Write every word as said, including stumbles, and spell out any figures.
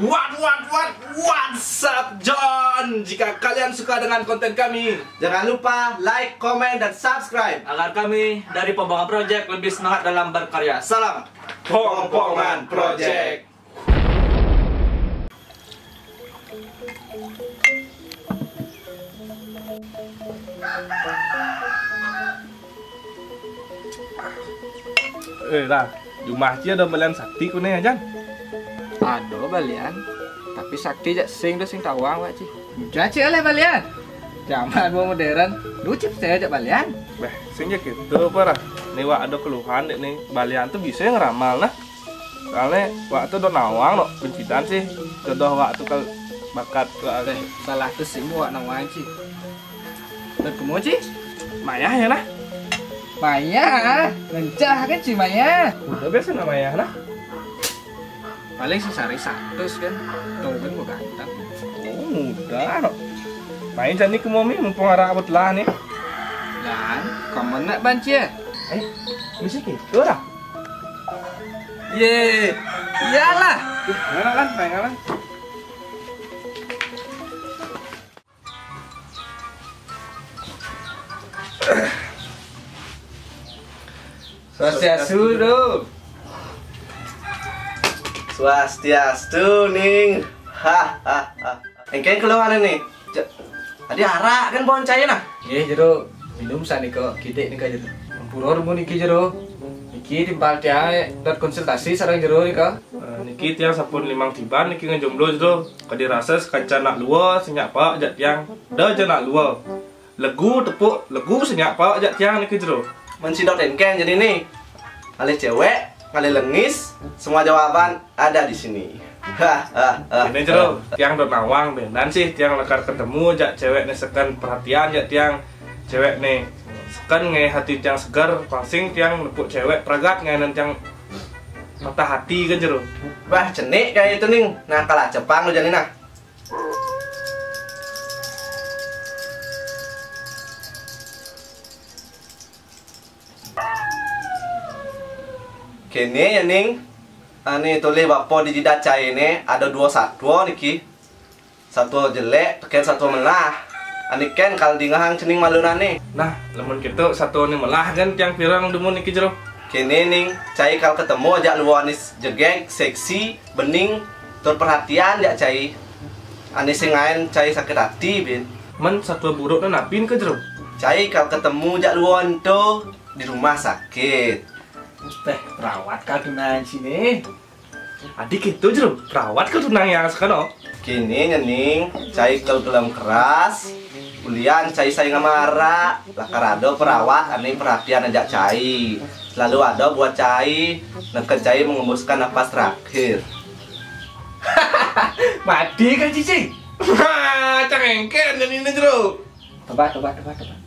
What, what, what, what's up, John? Jika kalian suka dengan konten kami, jangan lupa like, komen, dan subscribe. Agar kami dari Pembangunan Project lebih semangat dalam berkarya. Salam Pongpongan Project. Eh, lah, jumah aja ada belian sakti ku nih, Jan. Ada balian, tapi sakti jak sing do sing tawang, Wak Ci. Udah, Ci, oleh balian. Zaman mau modern, lu cip saya jak balian. Beh, sing jak gitu apa, Rah? Nih, Wak, ada keluhan dek nih. Balian tuh bisa yang ramal, nah. Soalnya Wak tuh udah nawang, no, bencitan sih. Jodoh Wak tuh kal bakat, Wak. Eh, salah tuh sih, Wak nawang, Ci. Dan kamu, Ci? Mayah ya, nah? Mayah, lencah kan, Ci, mayah. Udah biasa namanya, nah. Paling sesari satu kan. Tuh kan gua ganteng. Oh, mudah, no. Main jani ke momi, mumpung arah abut lah nih. Dan, kamu nak banci ya? Eh, bisa gitu, dah. Ye, iyalah. Mana kan, main kan? Swastiastu, Dul. Swastiastu, Ning. Hahaha. Engkén keluhan nih. Ja-, tadi arak kan pohon cai nah. Nggih, Jero. Minum sanika, kidik nika, Jero. Ampura remu niki, Jero. Niki timpal tiang dot konsultasi sareng Jero nika. Eh, niki tiang sampun limang tiban niki ngejomblo, Jero. Kadi rasa sakancan nak lua, sing nyak paek jak tiang. Da ja nak lua. Legu tepuk, legu sing nyak paek jak tiang niki, Jero. Men sidok dengkeng jadi ni. Ngalih cewek, ngalih lengis, semua jawaban ada di sini. Hahaha. Ini, Jero, tiang dot nawang, Ben. Dan sih tiang lekar ketemu jak cewek ni seken perhatian jak tiang. Cewek ni seken ngai hati tiang segar, pang sing tiang nepuk cewek pragat ngai nan tiang patah hati kan, Jero. Bah, cenik kayak itu, Ning. Nah, kalah cepang lu jani nah. Kene ya, Ning. Ane tulih bapa di jidat cai ne ada dua satwa niki. Satwa jelek, teken satwa melah. Ane ken kal dingehang cening malunane. Nah, lamun kitu satwa ne melah kan tiang pirang dumun niki, Jero. Kene, Ning, cai kal ketemu jak lua anis jegeg, seksi, bening, tur perhatian jak cai. Ane sing ngaen cai sakit hati, bin. Men satwa buruk ne napin ke, Jero? Cai kal ketemu jak lua ento di rumah sakit. Teh, perawat kal tunangan sini. Adi kitu, Jero, perawat kal tunang yang sakano. Kini nyening, cai kal gelem keras, ulian cai sai ngamara, lakar ada perawat ane perhatian ajak cai. Selalu ada buat cai, neken cai mengembuskan napas terakhir. Mati kan, Cici? Cang engken dan ini, Jero. Tobat, tobat, tobat, tobat.